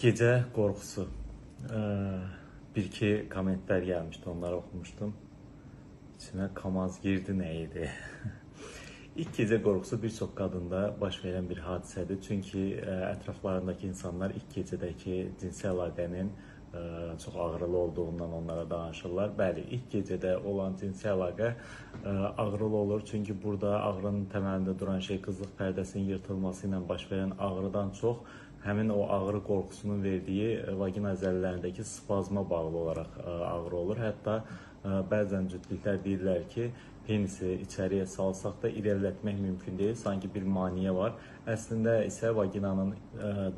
Gecə qorxusu. Bir-iki kommentlər gəlmişdi, onları oxumuşdum. İçimə Kamaz girdi nə idi? İlk gecə qorxusu bir çox qadında baş verən bir hadisədir. Çünki ətraflarındakı insanlar ilk gecədəki cinsi əlaqənin çox ağrılı olduğundan onlara danışırlar. Bəli, ilk gecədə olan cinsi əlaqə ağrılı olur. Çünki burada ağrının təməlində duran şey qızlıq pərdəsinin yırtılması ilə baş verən ağrıdan çox həmin o ağrı qorxusunun verdiyi vagina əzələlərindəki spazma bağlı olaraq ağrı olur. Hətta bəzən cütlüklər deyirlər ki, penisi içəriyə salsaq da irəlilətmək mümkün deyil, sanki bir maneə var. Əslində isə vaginanın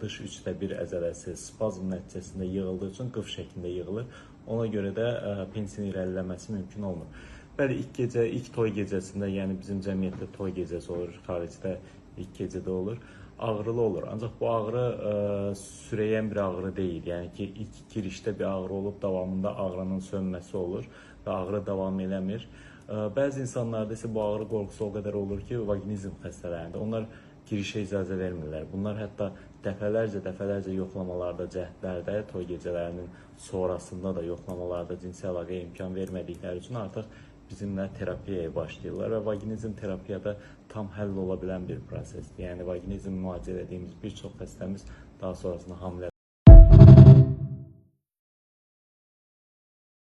dış 1/3 əzələsi spazm nəticəsində yığıldığı üçün qıf şəklində yığılır. Ona görə də penisin irəliləməsi mümkün olmur. Bəli, ilk gecə, ilk toy gecəsində, yəni bizim cəmiyyətdə toy gecəsi olur, xaricdə ilk gecədə olur, ağrılı olur. Ancaq bu ağrı sürəyən bir ağrı deyil. Yəni ki, ilk girişdə bir ağrı olub, davamında ağrının sönməsi olur və ağrı davam eləmir. Bəzi insanlarda isə bu ağrı qorxusu o qədər olur ki, vaginizm xəstələrində onlar girişə icazə vermirlər. Bunlar hətta dəfələrcə yoxlamalarda, cəhdlərdə, toy gecələrinin sonrasında da yoxlamalarda cinsi əlaqəyə imkan vermədikləri üçün artıq bizimlə terapiyaya başlayırlar və vaginizm terapiyada tam həll ola bilən bir prosesdir. Yəni vaginizm müalicə etdiyimiz bir çox xəstəmiz daha sonrasında hamilə